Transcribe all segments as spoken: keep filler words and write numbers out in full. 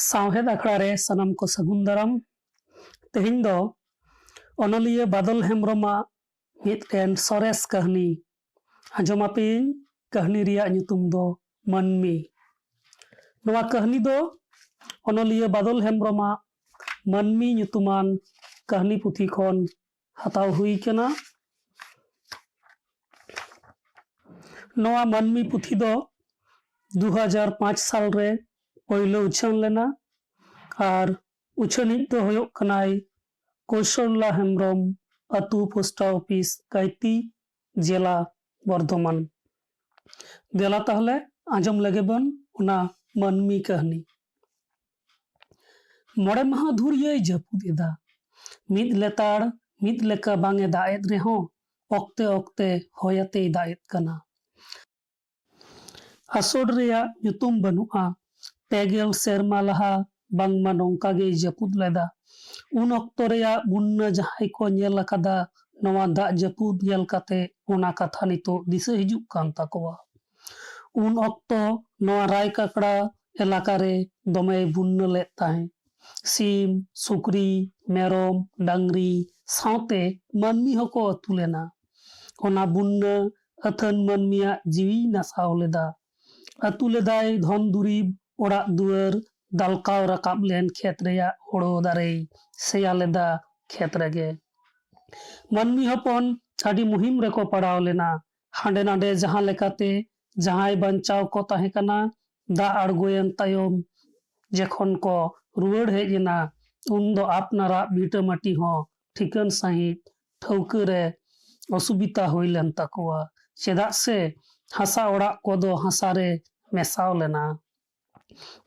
ᱥᱟᱶᱦᱮᱫ ᱟᱠᱷᱲᱟ ᱨᱮ ᱥᱟᱱᱟᱢ ᱠᱚ ᱥᱟᱹᱜᱩᱱ ᱫᱟᱨᱟᱢ᱾ ᱛᱮᱦᱮᱧ ᱫᱚ ᱚᱱᱚᱞᱤᱭᱟᱹ ᱵᱟᱫᱚᱞ ᱦᱮᱢᱵᱨᱚᱢᱟᱜ ᱢᱤᱫᱴᱮᱱ ᱥᱚᱨᱮᱥ ᱠᱟᱹᱦᱱᱤ ᱟᱸᱡᱚᱢ ᱟᱯᱮᱭᱟᱹᱧ᱾ ᱠᱟᱹᱦᱱᱤ ᱨᱮᱭᱟᱜ ᱧᱩᱛᱩᱢ ᱫᱚ ᱢᱟᱹᱱᱢᱤ᱾ ᱱᱚᱣᱟ ᱠᱟᱹᱦᱱᱤ ᱫᱚ ᱚᱱᱚᱞᱤᱭᱟᱹ ᱵᱟᱫᱚᱞ ᱦᱮᱢᱵᱨᱚᱢᱟᱜ ᱢᱟᱹᱱᱢᱤ ᱧᱩᱛᱩᱢᱟᱱ ᱠᱟᱹᱦᱱᱤ ᱯᱩᱛᱷᱤ ᱠᱷᱚᱱ ᱦᱟᱛᱟᱣ ᱦᱩᱭ ᱠᱟᱱᱟ᱾ ᱱᱚᱣᱟ ᱢᱟᱹᱱᱢᱤ ᱯᱩᱛᱷᱤ ᱫᱚ ᱫᱩ ᱦᱟᱡᱟᱨ ᱯᱟᱸᱪ ᱥᱟᱞ ᱨᱮ ᱯᱳᱭᱞᱳ ᱩᱪᱷᱟᱹᱱ ᱞᱮᱱᱟ ᱟᱨ ᱩᱪᱷᱟᱹᱱᱤᱡ ᱫᱚ ᱦᱩᱭᱩᱜ ᱠᱟᱱᱟᱭ ᱠᱳᱥᱚᱞᱞᱟ ᱦᱮᱢᱵᱨᱚᱢ, ᱟᱹᱛᱩ ᱯᱳᱥᱴ ᱚᱯᱷᱤᱥ ᱠᱟᱭᱛᱤ, ᱡᱮᱞᱟ ᱵᱚᱨᱫᱷᱚᱢᱟᱱ᱾ ᱫᱮᱞᱟ ᱛᱟᱦᱞᱮ ᱟᱸᱡᱚᱢ ᱞᱮᱜᱮ ᱵᱚᱱ ᱚᱱᱟ ᱢᱟᱹᱱᱢᱤ ᱠᱟᱹᱦᱱᱤ᱾ ᱢᱚᱬᱮ ᱢᱟᱦᱟ ᱫᱷᱩᱨᱭᱟᱹᱭ ᱡᱟᱹᱯᱩᱫ ᱮᱫᱟ᱾ ᱢᱤᱫ ᱞᱮᱛᱟᱲ ᱢᱤᱫ ᱞᱮᱠᱟ ᱵᱟᱝ ᱮ ᱫᱟᱜ ᱮᱫ ᱨᱮᱦᱚᱸ ᱚᱠᱛᱮ ᱚᱠᱛᱮ ᱦᱚᱭ ᱟᱛᱮᱭ ᱫᱟᱜ ᱮᱫ ᱠᱟᱱᱟ᱾ ᱟᱥᱚᱲ ᱨᱮᱭᱟᱜ ᱧᱩᱛᱩᱢ ᱵᱟᱹᱱᱩᱜᱼᱟ᱾ ᱯᱮ ᱜᱮᱞ ᱥᱮᱨᱢᱟ ᱞᱟᱦᱟ ᱵᱟᱝᱢᱟ ᱱᱚᱝᱠᱟ ᱜᱮᱭ ᱡᱟᱹᱯᱩᱫ ᱞᱮᱫᱟ᱾ ᱩᱱ ᱚᱠᱛᱚ ᱨᱮᱭᱟᱜ ᱵᱩᱱᱱᱟᱹ ᱡᱟᱦᱟᱸᱭ ᱠᱚ ᱧᱮᱞ ᱟᱠᱟᱫᱟ, ᱱᱚᱣᱟ ᱫᱟᱜ ᱡᱟᱹᱯᱩᱫ ᱧᱮᱞ ᱠᱟᱛᱮ ᱚᱱᱟ ᱠᱟᱛᱷᱟ ᱱᱤᱛᱚᱜ ᱫᱤᱥᱟᱹ ᱦᱤᱡᱩᱜ ᱠᱟᱱ ᱛᱟᱠᱚᱣᱟ᱾ ᱩᱱ ᱚᱠᱛᱚ ᱱᱚᱣᱟ ᱨᱟᱭ ᱠᱟᱠᱲᱟ ᱮᱞᱟᱠᱟ ᱨᱮ ᱫᱚᱢᱮᱭ ᱵᱩᱱᱱᱟᱹ ᱞᱮᱫ ᱛᱟᱦᱮᱸ᱾ ᱥᱤᱢ, ᱥᱩᱠᱨᱤ, ᱢᱮᱨᱚᱢ, ᱰᱟᱝᱨᱤ ᱥᱟᱶᱛᱮ ᱢᱟᱹᱱᱢᱤ ᱦᱚᱸᱠᱚ ᱟᱹᱛᱩ ᱞᱮᱱᱟ᱾ ᱚᱱᱟ ᱵᱩᱱᱱᱟᱹ ᱟᱹᱛᱷᱟᱹᱱ ᱢᱟᱹᱱᱢᱤᱭᱟᱜ ᱡᱤᱣᱤᱭ ᱱᱟᱥᱟᱣ ᱞᱮᱫᱟ᱾ ᱟᱹᱛᱩ ᱞᱮᱫᱟᱭ ᱫᱷᱚᱱ ᱫᱩᱨᱤᱵᱽ, ᱚᱲᱟᱜ ᱫᱩᱣᱟᱹᱨ, ᱫᱟᱞᱠᱟᱣ ᱨᱟᱠᱟᱵ ᱞᱮᱱ ᱠᱷᱮᱛ ᱨᱮᱭᱟᱜ ᱦᱳᱲᱳ ᱫᱟᱨᱮᱭ ᱥᱮᱭᱟ ᱞᱮᱫᱟ ᱠᱷᱮᱛ ᱨᱮᱜᱮ᱾ ᱢᱟᱹᱱᱢᱤ ᱦᱚᱯᱚᱱ ᱟᱹᱰᱤ ᱢᱩᱦᱤᱢ ᱨᱮᱠᱚ ᱯᱟᱲᱟᱣ ᱞᱮᱱᱟ᱾ ᱦᱟᱸᱰᱮ ᱱᱟᱰᱮ ᱡᱟᱦᱟᱸ ᱞᱮᱠᱟᱛᱮ ᱡᱟᱦᱟᱸᱭ ᱵᱟᱧᱪᱟᱣ ᱠᱚ ᱛᱟᱦᱮᱸ ᱠᱟᱱᱟ, ᱫᱟᱜ ᱟᱬᱜᱚᱭᱮᱱ ᱛᱟᱭᱚᱢ ᱡᱚᱠᱷᱚᱱ ᱠᱚ ᱨᱩᱣᱟᱹᱲ ᱦᱮᱡ ᱮᱱᱟ, ᱩᱱ ᱫᱚ ᱟᱯᱱᱟᱨᱟᱜ ᱵᱷᱤᱴᱟᱹ ᱢᱟᱹᱴᱤ ᱦᱚᱸ ᱴᱷᱤᱠᱟᱹᱱ ᱥᱟᱺᱦᱤᱡ ᱴᱷᱟᱹᱣᱠᱟᱹ ᱨᱮ ᱚᱥᱩᱵᱤᱫᱷᱟ ᱦᱩᱭ ᱞᱮᱱ ᱛᱟᱠᱚᱣᱟ, ᱪᱮᱫᱟᱜ ᱥᱮ ᱦᱟᱥᱟ ᱚᱲᱟᱜ ᱠᱚᱫᱚ ᱦᱟᱥᱟ ᱨᱮ ᱢᱮᱥᱟᱣ ᱞᱮᱱᱟ᱾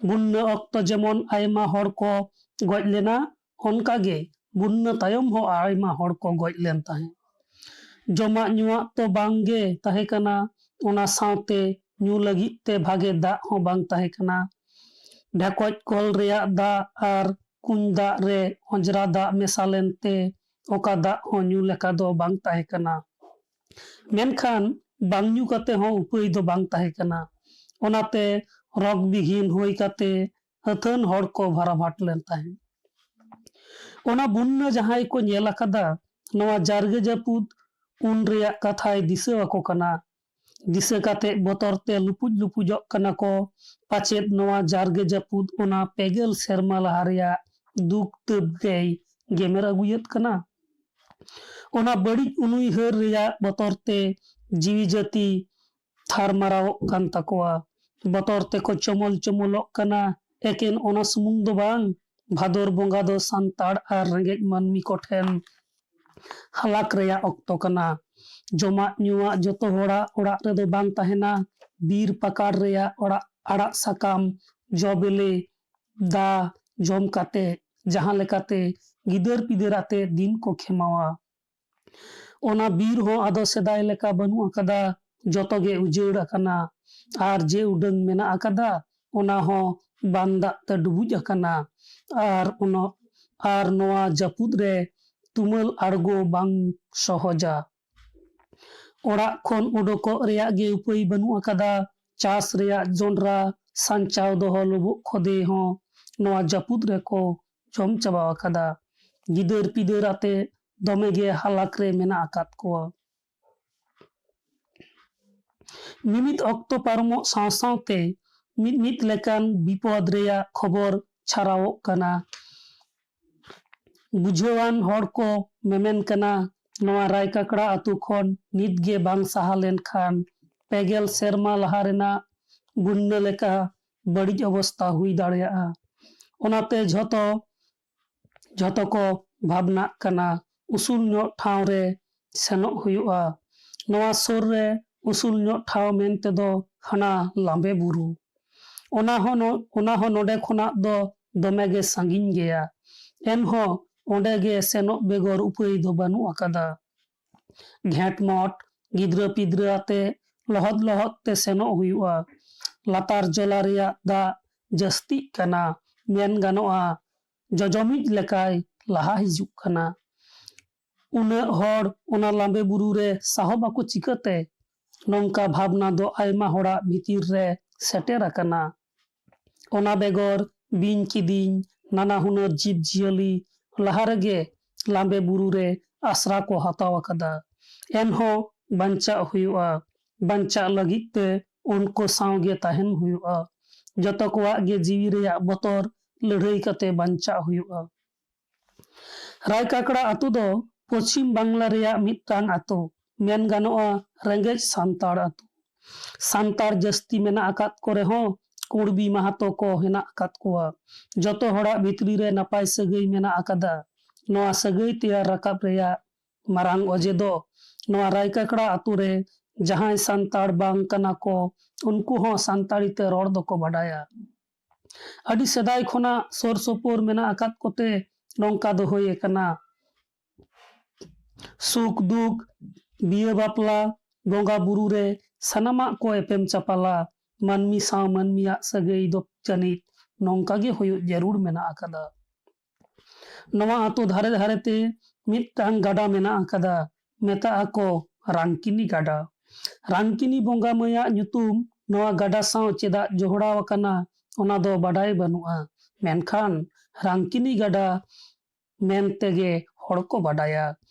ᱵᱩᱱᱱᱟᱹ ᱚᱠᱛᱚ ᱡᱮᱢᱚᱱ ᱟᱭᱢᱟ ᱦᱚᱲ ᱠᱚ ᱜᱚᱡ ᱞᱮᱱᱟ, ᱚᱱᱠᱟᱜᱮ ᱵᱩᱱᱱᱟᱹ ᱛᱟᱭᱚᱢ ᱦᱚᱸ ᱟᱭᱢᱟ ᱦᱚᱲ ᱠᱚ ᱜᱚᱡ ᱞᱮᱱ ᱛᱟᱦᱮᱸᱫ᱾ ᱡᱚᱢᱟᱜ ᱧᱩᱣᱟᱜ ᱛᱚ ᱵᱟᱝ ᱜᱮ ᱛᱟᱦᱮᱸ ᱠᱟᱱᱟ, ᱚᱱᱟ ᱥᱟᱶᱛᱮ ᱧᱩ ᱞᱟᱹᱜᱤᱫ ᱛᱮ ᱵᱷᱟᱜᱮ ᱫᱟᱜ ᱦᱚᱸ ᱵᱟᱝ ᱛᱟᱦᱮᱸ ᱠᱟᱱᱟ᱾ ᱰᱷᱮᱠᱚᱡ ᱠᱚᱞ ᱨᱮᱭᱟᱜ ᱫᱟᱜ ᱟᱨ ᱠᱩᱧ ᱫᱟᱜ ᱨᱮ ᱚᱸᱡᱽᱨᱟ ᱫᱟᱜ ᱢᱮᱥᱟ ᱞᱮᱱᱛᱮ ᱚᱠᱟ ᱫᱟᱜ ᱦᱚᱸ ᱧᱩ ᱞᱮᱠᱟ ᱫᱚ ᱵᱟᱝ ᱛᱟᱦᱮᱸ ᱠᱟᱱᱟ᱾ ᱢᱮᱱᱠᱷᱟᱱ ᱵᱟᱝ ᱧᱩ ᱠᱟᱛᱮ ᱦᱚᱸ ᱩᱯᱟᱹᱭ ᱫᱚ ᱵᱟᱝ ᱛᱟᱦᱮᱸ ᱠᱟᱱᱟ᱾ ᱚᱱᱟᱛᱮ ᱨᱳᱜᱽ ᱵᱤᱜᱷᱤᱱ ᱦᱩᱭ ᱠᱟᱛᱮ ᱟᱹᱛᱷᱟᱹᱱ ᱦᱚᱲ ᱠᱚ ᱵᱷᱟᱨᱟᱵᱷᱟᱴ ᱞᱮᱱ ᱛᱟᱦᱮᱸᱫ᱾ ᱚᱱᱟ ᱵᱩᱱᱱᱟᱹ ᱡᱟᱦᱟᱸᱭ ᱠᱚ ᱧᱮᱞ ᱟᱠᱟᱫᱟ, ᱱᱚᱣᱟ ᱡᱟᱨᱜᱮ ᱡᱟᱹᱯᱩᱫ ᱩᱱ ᱨᱮᱭᱟᱜ ᱠᱟᱛᱷᱟᱭ ᱫᱤᱥᱟᱹ ᱟᱠᱚ ᱠᱟᱱᱟ᱾ ᱫᱤᱥᱟᱹ ᱠᱟᱛᱮ ᱵᱚᱛᱚᱨ ᱛᱮ ᱞᱩᱯᱩᱡ ᱞᱩᱯᱩᱡᱚᱜ ᱠᱟᱱᱟ ᱠᱚ᱾ ᱯᱟᱪᱮᱫ ᱱᱚᱣᱟ ᱡᱟᱨᱜᱮ ᱡᱟᱹᱯᱩᱫ ᱚᱱᱟ ᱯᱮᱜᱮᱞ ᱥᱮᱨᱢᱟ ᱞᱟᱦᱟ ᱨᱮᱭᱟᱜ ᱫᱩᱠ ᱛᱟᱹᱵ ᱜᱮᱭ ᱜᱮᱢᱮᱨ ᱟᱹᱜᱩᱭᱮᱫ ᱠᱟᱱᱟ᱾ ᱚᱱᱟ ᱵᱟᱹᱲᱤᱡ ᱩᱱᱩᱭᱦᱟᱹᱨ ᱨᱮᱭᱟᱜ ᱵᱚᱛᱚᱨ ᱛᱮ ᱡᱤᱣᱤ ᱡᱟᱹᱛᱤ ᱛᱷᱟᱨ ᱢᱟᱨᱟᱣᱚᱜ ᱠᱟᱱ ᱛᱟᱠᱚᱣᱟ᱾ ᱵᱚᱛᱚᱨ ᱛᱮᱠᱚ ᱪᱚᱢᱚᱞ ᱪᱚᱢᱚᱞᱚᱜ ᱠᱟᱱᱟ᱾ ᱮᱠᱮᱱ ᱚᱱᱟ ᱥᱩᱢᱩᱝ ᱫᱚ ᱵᱟᱝ, ᱵᱷᱟᱫᱚᱨ ᱵᱚᱸᱜᱟ ᱫᱚ ᱥᱟᱱᱛᱟᱲ ᱟᱨ ᱨᱮᱸᱜᱮᱡ ᱢᱟᱹᱱᱢᱤ ᱠᱚᱴᱷᱮᱱ ᱦᱟᱞᱟᱠ ᱨᱮᱭᱟᱜ ᱚᱠᱛᱚ ᱠᱟᱱᱟ᱾ ᱡᱚᱢᱟᱜ ᱧᱩᱣᱟᱜ ᱡᱚᱛᱚ ᱦᱚᱲᱟᱜ ᱚᱲᱟᱜ ᱨᱮᱫᱚ ᱵᱟᱝ ᱛᱟᱦᱮᱱᱟ᱾ ᱵᱤᱨ ᱯᱟᱠᱟᱲ ᱨᱮᱭᱟᱜ ᱚᱲᱟᱜ, ᱟᱲᱟᱜ ᱥᱟᱠᱟᱢ, ᱡᱚ ᱵᱤᱞᱤ, ᱫᱟ ᱡᱚᱢ ᱠᱟᱛᱮ ᱡᱟᱦᱟᱸ ᱞᱮᱠᱟᱛᱮ ᱜᱤᱫᱟᱹᱨ ᱯᱤᱫᱟᱹᱨ ᱟᱛᱮ ᱫᱤᱱ ᱠᱚ ᱠᱷᱮᱢᱟᱣᱟ᱾ ᱚᱱᱟ ᱵᱤᱨ ᱦᱚᱸ ᱟᱫᱚ ᱥᱮᱫᱟᱭ ᱞᱮᱠᱟ ᱵᱟᱹᱱᱩᱜ ᱟᱠᱟᱫᱟ, ᱡᱚᱛᱚ ᱜᱮ ᱩᱡᱟᱹᱲ ᱟᱠᱟᱱᱟ᱾ ᱟᱨ ᱡᱮ ᱩᱰᱟᱹᱝ ᱢᱮᱱᱟᱜ ᱟᱠᱟᱫᱟ, ᱚᱱᱟ ᱦᱚᱸ ᱵᱟᱱ ᱫᱟᱜ ᱛᱮ ᱰᱩᱵᱩᱡ ᱟᱠᱟᱱᱟ᱾ ᱟᱨ ᱚᱱᱟ, ᱟᱨ ᱱᱚᱣᱟ ᱡᱟᱹᱯᱩᱫ ᱨᱮ ᱛᱩᱢᱟᱹᱞ ᱟᱬᱜᱚ ᱵᱟᱝ ᱥᱚᱦᱚᱡᱟ᱾ ᱚᱲᱟᱜ ᱠᱷᱚᱱ ᱩᱰᱩᱠᱚᱜ ᱨᱮᱭᱟᱜ ᱜᱮ ᱩᱯᱟᱹᱭ ᱵᱟᱹᱱᱩᱜ ᱟᱠᱟᱫᱟ᱾ ᱪᱟᱥ ᱨᱮᱭᱟᱜ ᱡᱚᱱᱰᱨᱟ, ᱥᱟᱧᱪᱟᱣ ᱫᱚᱦᱚ ᱞᱩᱵᱩᱜ ᱠᱷᱚᱫᱮ ᱦᱚᱸ ᱱᱚᱣᱟ ᱡᱟᱹᱯᱩᱫ ᱨᱮᱠᱚ ᱡᱚᱢ ᱪᱟᱵᱟ ᱟᱠᱟᱫᱟ᱾ ᱜᱤᱫᱟᱹᱨ ᱯᱤᱫᱟᱹᱨ ᱟᱛᱮ ᱫᱚᱢᱮ ᱜᱮ ᱦᱟᱞᱟᱠ ᱨᱮ ᱢᱮᱱᱟᱜ ᱟᱠᱟᱫ ᱠᱚᱣᱟ᱾ ᱢᱤᱢᱤᱫ ᱚᱠᱛᱚ ᱯᱟᱨᱚᱢᱚᱜ ᱥᱟᱶ ᱥᱟᱶᱛᱮ ᱢᱤᱫ ᱢᱤᱫ ᱞᱮᱠᱟᱱ ᱵᱤᱯᱚᱫ ᱨᱮᱭᱟᱜ ᱠᱷᱚᱵᱚᱨ ᱪᱷᱟᱨᱟᱣᱚᱜ ᱠᱟᱱᱟ᱾ ᱵᱩᱡᱷᱟᱹᱣᱟᱱ ᱦᱚᱲ ᱠᱚ ᱢᱮᱢᱮᱱ ᱠᱟᱱᱟ, ᱱᱚᱣᱟ ᱨᱟᱭᱠᱟᱠᱲᱟ ᱟᱹᱛᱩ ᱠᱷᱚᱱ ᱱᱤᱛ ᱜᱮ ᱵᱟᱝ ᱥᱟᱦᱟ ᱞᱮᱱᱠᱷᱟᱱ ᱯᱮᱜᱮᱞ ᱥᱮᱨᱢᱟ ᱞᱟᱦᱟ ᱨᱮᱱᱟᱜ ᱵᱩᱱᱱᱟᱹ ᱞᱮᱠᱟ ᱵᱟᱹᱲᱤᱡ ᱚᱵᱚᱥᱛᱟ ᱦᱩᱭ ᱫᱟᱲᱮᱭᱟᱜᱼᱟ᱾ ᱚᱱᱟᱛᱮ ᱡᱷᱚᱛᱚ, ᱡᱷᱚᱛᱚ ᱠᱚ ᱵᱷᱟᱵᱽᱱᱟᱜ ᱠᱟᱱᱟ, ᱩᱥᱩᱞ ᱧᱚᱜ ᱴᱷᱟᱶ ᱨᱮ ᱥᱮᱱᱚᱜ ᱦᱩᱭᱩᱜᱼᱟ᱾ ᱱᱚᱣᱟ ᱥᱩᱨ ᱨᱮ ᱩᱥᱩᱞ ᱧᱚᱜ ᱴᱷᱟᱶ ᱢᱮᱱ ᱛᱮᱫᱚ ᱦᱟᱱᱟ ᱞᱟᱢᱵᱮ ᱵᱩᱨᱩ᱾ ᱚᱱᱟ ᱦᱚᱸ ᱱᱚ-, ᱚᱱᱟ ᱦᱚᱸ ᱱᱚᱰᱮ ᱠᱷᱚᱱᱟᱜ ᱫᱚ ᱫᱚᱢᱮ ᱜᱮ ᱥᱟᱺᱜᱤᱧ ᱜᱮᱭᱟ᱾ ᱮᱱᱦᱚᱸ ᱚᱸᱰᱮ ᱜᱮ ᱥᱮᱱᱚᱜ ᱵᱮᱜᱚᱨ ᱩᱯᱟᱹᱭ ᱫᱚ ᱵᱟᱹᱱᱩᱜ ᱟᱠᱟᱫᱟ᱾ ᱜᱷᱮᱸᱴ ᱢᱚᱴ, ᱜᱤᱫᱽᱨᱟᱹ ᱯᱤᱫᱽᱨᱟᱹ ᱟᱛᱮ ᱞᱚᱦᱚᱫ ᱞᱚᱦᱚᱫ ᱛᱮ ᱥᱮᱱᱚᱜ ᱦᱩᱭᱩᱜᱼᱟ᱾ ᱞᱟᱛᱟᱨ ᱡᱚᱞᱟ ᱨᱮᱭᱟᱜ ᱫᱟᱜ ᱡᱟᱹᱥᱛᱤᱜ ᱠᱟᱱᱟ, ᱢᱮᱱ ᱜᱟᱱᱚᱜᱼᱟ ᱡᱚᱡᱚᱢᱤᱡ ᱞᱮᱠᱟᱭ ᱞᱟᱦᱟ ᱦᱤᱡᱩᱜ ᱠᱟᱱᱟ᱾ ᱩᱱᱟᱹᱜ ᱦᱚᱲ ᱚᱱᱟ ᱞᱟᱢᱵᱮ ᱵᱩᱨᱩ ᱨᱮ ᱥᱟᱦᱚᱵ ᱟᱠᱚ ᱪᱤᱠᱟᱹᱛᱮ? ᱱᱚᱝᱠᱟ ᱵᱷᱟᱵᱽᱱᱟ ᱫᱚ ᱟᱭᱢᱟ ᱦᱚᱲᱟᱜ ᱵᱷᱤᱛᱤᱨ ᱨᱮ ᱥᱮᱴᱮᱨ ᱟᱠᱟᱱᱟ᱾ ᱚᱱᱟ ᱵᱮᱜᱚᱨ ᱵᱤᱧ ᱠᱤᱫᱤᱧ, ᱱᱟᱱᱟ ᱦᱩᱱᱟᱹᱨ ᱡᱤᱵᱽ ᱡᱤᱭᱟᱹᱞᱤ ᱞᱟᱦᱟ ᱨᱮᱜᱮ ᱞᱟᱢᱵᱮ ᱵᱩᱨᱩ ᱨᱮ ᱟᱥᱨᱟ ᱠᱚ ᱦᱟᱛᱟᱣ ᱟᱠᱟᱫᱟ᱾ ᱮᱱᱦᱚᱸ ᱵᱟᱧᱪᱟᱜ ᱦᱩᱭᱩᱜᱼᱟ᱾ ᱵᱟᱧᱪᱟᱜ ᱞᱟᱹᱜᱤᱫ ᱛᱮ ᱩᱱᱠᱩ ᱥᱟᱶ ᱜᱮ ᱛᱟᱦᱮᱱ ᱦᱩᱭᱩᱜᱼᱟ᱾ ᱡᱚᱛᱚ ᱠᱚᱣᱟᱜ ᱜᱮ ᱡᱤᱣᱤ ᱨᱮᱭᱟᱜ ᱵᱚᱛᱚᱨ ᱞᱟᱹᱲᱦᱟᱹᱭ ᱠᱟᱛᱮ ᱵᱟᱧᱪᱟᱜ ᱦᱩᱭᱩᱜᱼᱟ᱾ ᱨᱟᱭᱠᱟᱠᱲᱟ ᱟᱛᱳ ᱫᱚ ᱯᱚᱪᱷᱤᱢ ᱵᱟᱝᱞᱟ ᱨᱮᱭᱟᱜ ᱢᱤᱫᱴᱟᱝ ᱟᱛᱳ, ᱢᱮᱱ ᱜᱟᱱᱚᱜᱼᱟ ᱨᱮᱸᱜᱮᱡ ᱥᱟᱱᱛᱟᱲ ᱟᱛᱳ᱾ ᱥᱟᱱᱛᱟᱲ ᱡᱟᱹᱥᱛᱤ ᱢᱮᱱᱟᱜ ᱟᱠᱟᱫ ᱠᱚ ᱨᱮᱦᱚᱸ ᱠᱩᱲᱵᱤ ᱢᱟᱦᱟᱛᱚ ᱠᱚ ᱦᱮᱱᱟᱜ ᱟᱠᱟᱫ ᱠᱚᱣᱟ᱾ ᱡᱚᱛᱚ ᱦᱚᱲᱟᱜ ᱵᱷᱤᱛᱨᱤ ᱨᱮ ᱱᱟᱯᱟᱭ ᱥᱟᱹᱜᱟᱹᱭ ᱢᱮᱱᱟᱜ ᱟᱠᱟᱫᱟ᱾ ᱱᱚᱣᱟ ᱥᱟᱹᱜᱟᱹᱭ ᱛᱮᱭᱟᱨ ᱨᱟᱠᱟᱵ ᱨᱮᱭᱟᱜ ᱢᱟᱨᱟᱝ ᱚᱡᱮ ᱫᱚ ᱱᱚᱣᱟ ᱨᱟᱭᱠᱟᱠᱲᱟ ᱟᱛᱳ ᱨᱮ ᱡᱟᱦᱟᱸᱭ ᱥᱟᱱᱛᱟᱲ ᱵᱟᱝ ᱠᱟᱱᱟ ᱠᱚ, ᱩᱱᱠᱩ ᱦᱚᱸ ᱥᱟᱱᱛᱟᱲᱤ ᱛᱮ ᱨᱚᱲ ᱫᱚᱠᱚ ᱵᱟᱰᱟᱭᱟ᱾ ᱟᱹᱰᱤ ᱥᱮᱫᱟᱭ ᱠᱷᱚᱱᱟᱜ ᱥᱩᱨ ᱥᱩᱯᱩᱨ ᱢᱮᱱᱟᱜ ᱟᱠᱟᱫ ᱠᱚᱛᱮ ᱱᱚᱝᱠᱟ ᱫᱚ ᱦᱩᱭ ᱟᱠᱟᱱᱟ᱾ ᱥᱩᱠ ᱫᱩᱠ, ᱵᱤᱭᱟᱹ ᱵᱟᱯᱞᱟ, ᱵᱚᱸᱜᱟ ᱵᱩᱨᱩ ᱨᱮ ᱥᱟᱱᱟᱢᱟᱜ ᱠᱚ ᱮᱯᱮᱢ ᱪᱟᱯᱟᱞᱟ᱾ ᱢᱟᱹᱱᱢᱤ ᱥᱟᱶ ᱢᱟᱹᱱᱢᱤᱭᱟᱜ ᱥᱟᱹᱜᱟᱹᱭ ᱫᱚ ᱡᱟᱹᱱᱤᱡ ᱱᱚᱝᱠᱟ ᱜᱮ ᱦᱩᱭᱩᱜ ᱡᱟᱹᱨᱩᱲ ᱢᱮᱱᱟᱜ ᱟᱠᱟᱫᱟ᱾ ᱱᱚᱣᱟ ᱟᱛᱳ ᱫᱷᱟᱨᱮ ᱫᱷᱟᱨᱮ ᱛᱮ ᱢᱤᱫᱴᱟᱝ ᱜᱟᱰᱟ ᱢᱮᱱᱟᱜ ᱟᱠᱟᱫᱟ, ᱢᱮᱛᱟᱜ ᱟᱠᱚ ᱨᱟᱝᱠᱤᱱᱤ ᱜᱟᱰᱟ᱾ ᱨᱟᱝᱠᱤᱱᱤ ᱵᱚᱸᱜᱟ ᱢᱟᱹᱭᱟᱜ ᱧᱩᱛᱩᱢ ᱱᱚᱣᱟ ᱜᱟᱰᱟ ᱥᱟᱶ ᱪᱮᱫᱟᱜ ᱡᱚᱦᱲᱟᱣ ᱟᱠᱟᱱᱟ, ᱚᱱᱟ ᱫᱚ ᱵᱟᱰᱟᱭ ᱵᱟᱹᱱᱩᱜᱼᱟ᱾ ᱢᱮᱱᱠᱷᱟᱱ ᱨᱟᱝᱠᱤᱱᱤ ᱜᱟᱰᱟ ᱢᱮᱱ ᱛᱮᱜᱮ ᱦᱚᱲ ᱠᱚ ᱵᱟᱰᱟᱭᱟ᱾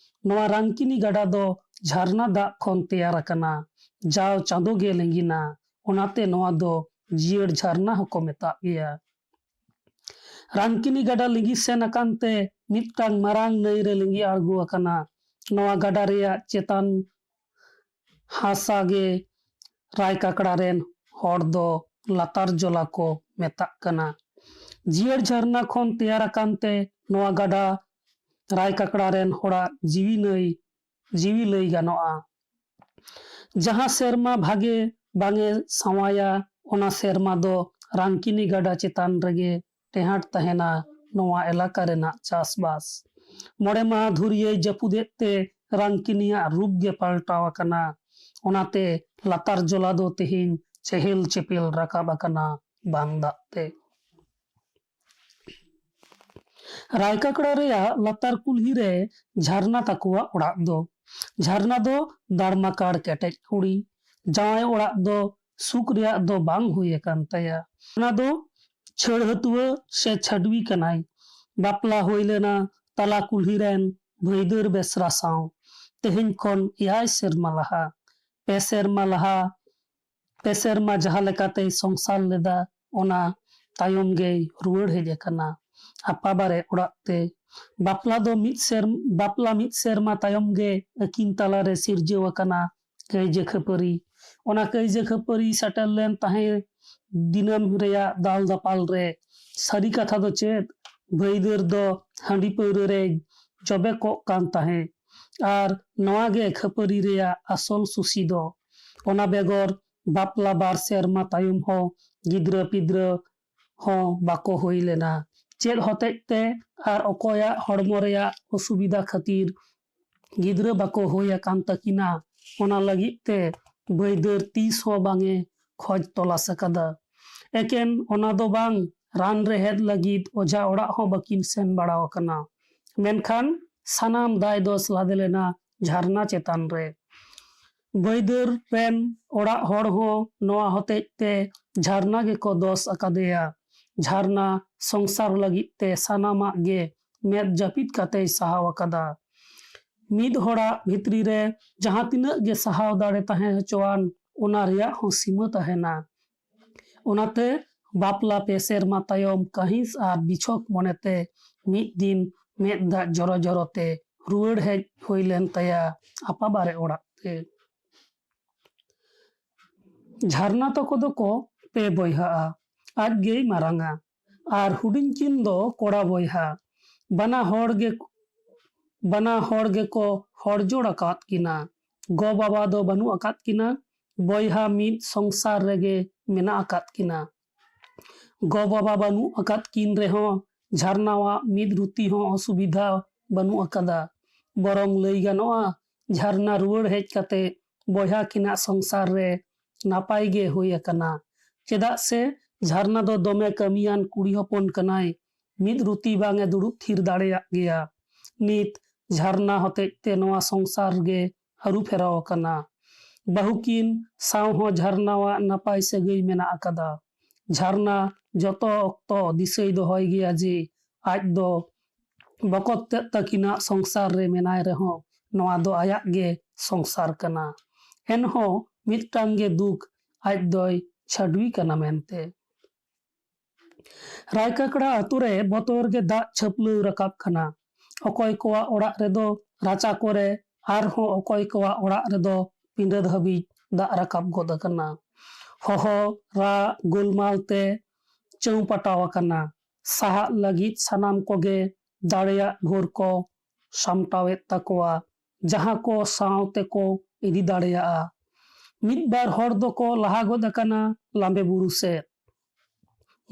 ᱱᱚᱣᱟ ᱨᱟᱝᱠᱤᱱᱤ ᱜᱟᱰᱟ ᱫᱚ ᱡᱷᱟᱨᱱᱟ ᱫᱟᱜ ᱠᱷᱚᱱ ᱛᱮᱭᱟᱨ ᱟᱠᱟᱱᱟ᱾ ᱡᱟᱣ ᱪᱟᱸᱫᱳ ᱜᱮ ᱞᱤᱸᱜᱤᱱᱟ, ᱚᱱᱟᱛᱮ ᱱᱚᱣᱟ ᱫᱚ ᱡᱤᱭᱟᱹᱲ ᱡᱷᱟᱨᱱᱟ ᱦᱚᱸᱠᱚ ᱢᱮᱛᱟᱜ ᱜᱮᱭᱟ᱾ ᱨᱟᱝᱠᱤᱱᱤ ᱜᱟᱰᱟ ᱞᱤᱸᱜᱤ ᱥᱮᱱ ᱟᱠᱟᱱ ᱛᱮ ᱢᱤᱫᱴᱟᱝ ᱢᱟᱨᱟᱝ ᱱᱟᱹᱭ ᱨᱮ ᱞᱤᱸᱜᱤ ᱟᱬᱜᱚ ᱟᱠᱟᱱᱟ᱾ ᱱᱚᱣᱟ ᱜᱟᱰᱟ ᱨᱮᱭᱟᱜ ᱪᱮᱛᱟᱱ ᱦᱟᱥᱟ ᱜᱮ ᱨᱟᱭ ᱠᱟᱠᱲᱟ ᱨᱮᱱ ᱦᱚᱲ ᱫᱚ ᱞᱟᱛᱟᱨ ᱡᱚᱞᱟ ᱠᱚ ᱢᱮᱛᱟᱜ ᱠᱟᱱᱟ᱾ ᱡᱤᱭᱟᱹᱲ ᱡᱷᱟᱨᱱᱟ ᱠᱷᱚᱱ ᱛᱮᱭᱟᱨ ᱟᱠᱟᱱ ᱛᱮ ᱱᱚᱣᱟ ᱜᱟᱰᱟ ᱨᱟᱭ ᱠᱟᱠᱲᱟ ᱨᱮᱱ ᱦᱚᱲᱟᱜ ᱡᱤᱣᱤ ᱱᱟᱹᱭ, ᱡᱤᱣᱤ ᱞᱟᱹᱭ ᱜᱟᱱᱚᱜᱼᱟ᱾ ᱡᱟᱦᱟᱸ ᱥᱮᱨᱢᱟ ᱵᱷᱟᱜᱮ ᱵᱟᱝ ᱮ ᱥᱟᱶᱟᱭᱟ, ᱚᱱᱟ ᱥᱮᱨᱢᱟ ᱫᱚ ᱨᱟᱝᱠᱤᱱᱤ ᱜᱟᱰᱟ ᱪᱮᱛᱟᱱ ᱨᱮᱜᱮ ᱴᱮᱦᱟᱸᱴ ᱛᱟᱦᱮᱱᱟ ᱱᱚᱣᱟ ᱮᱞᱟᱠᱟ ᱨᱮᱱᱟᱜ ᱪᱟᱥᱵᱟᱥ᱾ ᱢᱚᱬᱮ ᱢᱟᱦᱟ ᱫᱷᱩᱨᱭᱟᱹᱭ ᱡᱟᱹᱯᱩᱫᱮᱫ ᱛᱮ ᱨᱟᱝᱠᱤᱱᱤᱭᱟᱜ ᱨᱩᱯ ᱜᱮ ᱯᱟᱞᱴᱟᱣ ᱟᱠᱟᱱᱟ᱾ ᱚᱱᱟᱛᱮ ᱞᱟᱛᱟᱨ ᱡᱚᱞᱟ ᱫᱚ ᱛᱮᱦᱮᱧ ᱪᱮᱦᱮᱞ ᱪᱮᱯᱮᱞ ᱨᱟᱠᱟᱵ ᱟᱠᱟᱱᱟ ᱵᱟᱱ ᱫᱟᱜ ᱛᱮ᱾ ᱨᱟᱭᱠᱟᱠᱲᱟ ᱨᱮᱭᱟᱜ ᱞᱟᱛᱟᱨ ᱠᱩᱞᱦᱤ ᱨᱮ ᱡᱷᱟᱨᱱᱟ ᱛᱟᱠᱚᱣᱟᱜ ᱚᱲᱟᱜ ᱫᱚ᱾ ᱡᱷᱟᱨᱱᱟ ᱫᱚ ᱫᱟᱲᱢᱟᱠᱟᱲ ᱠᱮᱴᱮᱡ ᱠᱩᱲᱤ᱾ ᱡᱟᱶᱟᱭ ᱚᱲᱟᱜ ᱫᱚ ᱥᱩᱠ ᱨᱮᱭᱟᱜ ᱫᱚ ᱵᱟᱝ ᱦᱩᱭ ᱟᱠᱟᱱ ᱛᱟᱭᱟ᱾ ᱚᱱᱟ ᱫᱚ ᱪᱷᱟᱹᱲᱦᱟᱹᱛᱩᱣᱟᱹ ᱥᱮ ᱪᱷᱟᱹᱰᱣᱤ ᱠᱟᱱᱟᱭ᱾ ᱵᱟᱯᱞᱟ ᱦᱩᱭ ᱞᱮᱱᱟ ᱛᱟᱞᱟ ᱠᱩᱞᱦᱤ ᱨᱮᱱ ᱵᱷᱟᱹᱭᱫᱟᱹᱨ ᱵᱮᱥᱨᱟ ᱥᱟᱶ᱾ ᱛᱮᱦᱮᱧ ᱠᱷᱚᱱ ᱮᱭᱟᱭ ᱥᱮᱨᱢᱟ ᱞᱟᱦᱟ᱾ ᱯᱮ ᱥᱮᱨᱢᱟ ᱞᱟᱦᱟ, ᱯᱮ ᱥᱮᱨᱢᱟ ᱡᱟᱦᱟᱸ ᱞᱮᱠᱟᱛᱮᱭ ᱥᱚᱝᱥᱟᱨ ᱞᱮᱫᱟ, ᱚᱱᱟ ᱛᱟᱭᱚᱢ ᱜᱮᱭ ᱨᱩᱣᱟᱹᱲ ᱦᱮᱡ ᱟᱠᱟᱱᱟ ᱟᱯᱟᱵᱟᱨᱮ ᱚᱲᱟᱜ ᱛᱮ᱾ ᱵᱟᱯᱞᱟ ᱫᱚ ᱢᱤᱫ ᱥᱮᱨ-, ᱵᱟᱯᱞᱟ ᱢᱤᱫ ᱥᱮᱨᱢᱟ ᱛᱟᱭᱚᱢ ᱜᱮ ᱟᱹᱠᱤᱱ ᱛᱟᱞᱟᱨᱮ ᱥᱤᱨᱡᱟᱹᱣ ᱟᱠᱟᱱᱟ ᱠᱟᱹᱭᱡᱟᱹ ᱠᱷᱟᱹᱯᱟᱹᱨᱤ᱾ ᱚᱱᱟ ᱠᱟᱹᱭᱡᱟᱹ ᱠᱷᱟᱹᱯᱟᱹᱨᱤ ᱥᱮᱴᱮᱨ ᱞᱮᱱ ᱛᱟᱦᱮᱸ ᱫᱤᱱᱟᱹᱢ ᱨᱮᱭᱟᱜ ᱫᱟᱞ ᱫᱟᱯᱟᱞ ᱨᱮ᱾ ᱥᱟᱹᱨᱤ ᱠᱟᱛᱷᱟ ᱫᱚ ᱪᱮᱫ, ᱵᱷᱟᱹᱭᱫᱟᱹᱨ ᱫᱚ ᱦᱟᱺᱰᱤ ᱯᱟᱹᱣᱨᱟᱹ ᱨᱮᱭ ᱡᱚᱵᱮ ᱠᱚᱜ ᱠᱟᱱ ᱛᱟᱦᱮᱸ᱾ ᱟᱨ ᱱᱚᱣᱟ ᱜᱮ ᱠᱷᱟᱹᱯᱟᱹᱨᱤ ᱨᱮᱭᱟᱜ ᱟᱥᱚᱞ ᱥᱩᱥᱤ ᱫᱚ᱾ ᱚᱱᱟ ᱵᱮᱜᱚᱨ ᱵᱟᱯᱞᱟ ᱵᱟᱨ ᱥᱮᱨᱢᱟ ᱛᱟᱭᱚᱢ ᱦᱚᱸ ᱜᱤᱫᱽᱨᱟᱹ ᱯᱤᱫᱽᱨᱟᱹ ᱦᱚᱸ ᱵᱟᱠᱚ ᱦᱩᱭ ᱞᱮᱱᱟ᱾ ᱪᱮᱫ ᱦᱚᱛᱮᱡ ᱛᱮ ᱟᱨ ᱚᱠᱚᱭᱟᱜ ᱦᱚᱲᱢᱚ ᱨᱮᱭᱟᱜ ᱚᱥᱩᱵᱤᱫᱷᱟ ᱠᱷᱟᱹᱛᱤᱨ ᱜᱤᱫᱽᱨᱟᱹ ᱵᱟᱠᱚ ᱦᱩᱭ ᱟᱠᱟᱱ ᱛᱟᱹᱠᱤᱱᱟ, ᱚᱱᱟ ᱞᱟᱹᱜᱤᱫ ᱛᱮ ᱵᱟᱹᱭᱫᱟᱹᱨ ᱛᱤᱥ ᱦᱚᱸ ᱵᱟᱝ ᱮ ᱠᱷᱚᱡᱽ ᱛᱚᱞᱟᱥ ᱟᱠᱟᱫᱟ᱾ ᱮᱠᱮᱱ ᱚᱱᱟ ᱫᱚ ᱵᱟᱝ, ᱨᱟᱱ ᱨᱮᱦᱮᱫ ᱞᱟᱹᱜᱤᱫ ᱚᱡᱷᱟ ᱚᱲᱟᱜ ᱦᱚᱸ ᱵᱟᱹᱠᱤᱱ ᱥᱮᱱ ᱵᱟᱲᱟ ᱟᱠᱟᱱᱟ᱾ ᱢᱮᱱᱠᱷᱟᱱ ᱥᱟᱱᱟᱢ ᱫᱟᱭ ᱫᱚᱥ ᱞᱟᱫᱮ ᱞᱮᱱᱟ ᱡᱷᱟᱨᱱᱟ ᱪᱮᱛᱟᱱ ᱨᱮ᱾ ᱵᱟᱹᱭᱫᱟᱹᱨ ᱨᱮᱱ ᱚᱲᱟᱜ ᱦᱚᱲ ᱦᱚᱸ ᱱᱚᱣᱟ ᱦᱚᱛᱮᱡ ᱛᱮ ᱡᱷᱟᱨᱱᱟ ᱜᱮᱠᱚ ᱫᱚᱥ ᱟᱠᱟᱫᱮᱭᱟ᱾ ᱡᱷᱟᱨᱱᱟ ᱥᱚᱝᱥᱟᱨ ᱞᱟᱹᱜᱤᱫ ᱛᱮ ᱥᱟᱱᱟᱢᱟᱜ ᱜᱮ ᱢᱮᱫ ᱡᱟᱹᱯᱤᱫ ᱠᱟᱛᱮᱭ ᱥᱟᱦᱟᱣ ᱟᱠᱟᱫᱟ᱾ ᱢᱤᱫ ᱦᱚᱲᱟᱜ ᱵᱷᱤᱛᱨᱤ ᱨᱮ ᱡᱟᱦᱟᱸ ᱛᱤᱱᱟᱹᱜ ᱜᱮ ᱥᱟᱦᱟᱣ ᱫᱟᱲᱮ ᱛᱟᱦᱮᱸ ᱦᱚᱪᱚᱣᱟᱱ, ᱚᱱᱟ ᱨᱮᱭᱟᱜ ᱦᱚᱸ ᱥᱤᱢᱟᱹ ᱛᱟᱦᱮᱱᱟ᱾ ᱚᱱᱟᱛᱮ ᱵᱟᱯᱞᱟ ᱯᱮ ᱥᱮᱨᱢᱟ ᱛᱟᱭᱚᱢ ᱠᱟᱹᱦᱤᱥ ᱟᱨ ᱵᱤᱪᱷᱚᱠ ᱢᱚᱱᱮᱛᱮ ᱢᱤᱫ ᱫᱤᱱ ᱢᱮᱫ ᱫᱟᱜ ᱡᱚᱨᱚ ᱡᱚᱨᱚ ᱛᱮ ᱨᱩᱣᱟᱹᱲ ᱦᱮᱡ ᱦᱩᱭ ᱞᱮᱱ ᱛᱟᱭᱟ ᱟᱯᱟᱵᱟᱨᱮ ᱚᱲᱟᱜ ᱛᱮ᱾ ᱡᱷᱟᱨᱱᱟ ᱛᱟᱠᱚ ᱫᱚᱠᱚ ᱯᱮ ᱵᱚᱭᱦᱟᱜᱼᱟ᱾ ᱟᱡ ᱜᱮᱭ ᱢᱟᱨᱟᱝᱟ᱾ ᱟᱨ ᱦᱩᱰᱤᱧ ᱠᱤᱱ ᱫᱚ ᱠᱚᱲᱟ ᱵᱚᱭᱦᱟ᱾ ᱵᱟᱱᱟ ᱦᱚᱲ ᱜᱮ, ᱵᱟᱱᱟ ᱦᱚᱲ ᱜᱮᱠᱚ ᱦᱚᱲ ᱡᱚᱲ ᱟᱠᱟᱫ ᱠᱤᱱᱟ᱾ ᱜᱚ ᱵᱟᱵᱟ ᱫᱚ ᱵᱟᱹᱱᱩᱜ ᱟᱠᱟᱫ ᱠᱤᱱᱟ᱾ ᱵᱚᱭᱦᱟ ᱢᱤᱫ ᱥᱚᱝᱥᱟᱨ ᱨᱮᱜᱮ ᱢᱮᱱᱟᱜ ᱟᱠᱟᱫ ᱠᱤᱱᱟ᱾ ᱜᱚ ᱵᱟᱵᱟ ᱵᱟᱹᱱᱩᱜ ᱟᱠᱟᱫ ᱠᱤᱱ ᱨᱮᱦᱚᱸ ᱡᱷᱟᱨᱱᱟᱣᱟᱜ ᱢᱤᱫ ᱨᱩᱛᱤ ᱦᱚᱸ ᱚᱥᱩᱵᱤᱫᱷᱟ ᱵᱟᱹᱱᱩᱜ ᱟᱠᱟᱫᱟ᱾ ᱵᱚᱨᱚᱝ ᱞᱟᱹᱭ ᱜᱟᱱᱚᱜᱼᱟ, ᱡᱷᱟᱨᱱᱟ ᱨᱩᱣᱟᱹᱲ ᱦᱮᱡ ᱠᱟᱛᱮ ᱵᱚᱭᱦᱟ ᱠᱤᱱᱟᱜ ᱥᱚᱝᱥᱟᱨ ᱨᱮ ᱱᱟᱯᱟᱭ ᱜᱮ ᱦᱩᱭ ᱟᱠᱟᱱᱟ᱾ ᱪᱮᱫᱟᱜ ᱥᱮ ᱡᱷᱟᱨᱱᱟ ᱫᱚ ᱫᱚᱢᱮ ᱠᱟᱹᱢᱤᱭᱟᱱ ᱠᱩᱲᱤ ᱦᱚᱯᱚᱱ ᱠᱟᱱᱟᱭ᱾ ᱢᱤᱫ ᱨᱩᱛᱤ ᱵᱟᱝ ᱮ ᱫᱩᱲᱩᱵ ᱛᱷᱤᱨ ᱫᱟᱲᱮᱭᱟᱜ ᱜᱮᱭᱟ᱾ ᱱᱤᱛ ᱡᱷᱟᱨᱱᱟ ᱦᱚᱛᱮᱡ ᱛᱮ ᱱᱚᱣᱟ ᱥᱚᱝᱥᱟᱨ ᱜᱮ ᱟᱹᱨᱩ ᱯᱷᱮᱨᱟᱣ ᱟᱠᱟᱱᱟ᱾ ᱵᱟᱹᱦᱩ ᱠᱤᱱ ᱥᱟᱶ ᱦᱚᱸ ᱡᱷᱟᱨᱱᱟᱣᱟᱜ ᱱᱟᱯᱟᱭ ᱥᱟᱹᱜᱟᱹᱭ ᱢᱮᱱᱟᱜ ᱟᱠᱟᱫᱟ᱾ ᱡᱷᱟᱨᱱᱟ ᱡᱚᱛᱚ ᱚᱠᱛᱚ ᱫᱤᱥᱟᱹᱭ ᱫᱚᱦᱚᱭ ᱜᱮᱭᱟ ᱡᱮ ᱟᱡ ᱫᱚ ᱵᱚᱠᱚᱛ ᱛᱮᱫ ᱛᱟᱹᱠᱤᱱᱟᱜ ᱥᱚᱝᱥᱟᱨ ᱨᱮ ᱢᱮᱱᱟᱭ ᱨᱮᱦᱚᱸ ᱱᱚᱣᱟ ᱫᱚ ᱟᱭᱟᱜ ᱜᱮ ᱥᱚᱝᱥᱟᱨ ᱠᱟᱱᱟ᱾ ᱮᱱᱦᱚᱸ ᱢᱤᱫᱴᱟᱝ ᱜᱮ ᱫᱩᱠ, ᱟᱡ ᱫᱚᱭ ᱪᱷᱟᱹᱰᱣᱤ ᱠᱟᱱᱟ ᱢᱮᱱᱛᱮ᱾ ᱨᱟᱭᱠᱟᱠᱲᱟ ᱟᱛᱳ ᱨᱮ ᱵᱚᱛᱚᱨ ᱜᱮ ᱫᱟᱜ ᱪᱷᱟᱹᱯᱞᱟᱹᱣ ᱨᱟᱠᱟᱵ ᱠᱟᱱᱟ᱾ ᱚᱠᱚᱭ ᱠᱚᱣᱟᱜ ᱚᱲᱟᱜ ᱨᱮᱫᱚ ᱨᱟᱪᱟ ᱠᱚᱨᱮ, ᱟᱨᱦᱚᱸ ᱚᱠᱚᱭ ᱠᱚᱣᱟᱜ ᱚᱲᱟᱜ ᱨᱮᱫᱚ ᱯᱤᱸᱰᱟᱹ ᱫᱷᱟᱹᱵᱤᱡ ᱫᱟᱜ ᱨᱟᱠᱟᱵ ᱜᱚᱫ ᱟᱠᱟᱱᱟ᱾ ᱦᱚᱦᱚ, ᱨᱟᱜ, ᱜᱳᱞᱢᱟᱞ ᱛᱮ ᱪᱟᱹᱣ ᱯᱟᱴᱟᱣ ᱟᱠᱟᱱᱟ᱾ ᱥᱟᱦᱟᱜ ᱞᱟᱹᱜᱤᱫ ᱥᱟᱱᱟᱢ ᱠᱚᱜᱮ ᱫᱟᱲᱮᱭᱟᱜ ᱵᱷᱳᱨ ᱠᱚ ᱥᱟᱢᱴᱟᱣᱮᱫ ᱛᱟᱠᱚᱣᱟ, ᱡᱟᱦᱟᱸ ᱠᱚ ᱥᱟᱶ ᱛᱮᱠᱚ ᱤᱫᱤ ᱫᱟᱲᱮᱭᱟᱜᱼᱟ᱾ ᱢᱤᱫ ᱵᱟᱨ ᱦᱚᱲ ᱫᱚᱠᱚ ᱞᱟᱦᱟ ᱜᱚᱫ ᱟᱠᱟᱱᱟ ᱞᱟᱢᱵᱮ ᱵᱩᱨᱩ ᱥᱮᱫ᱾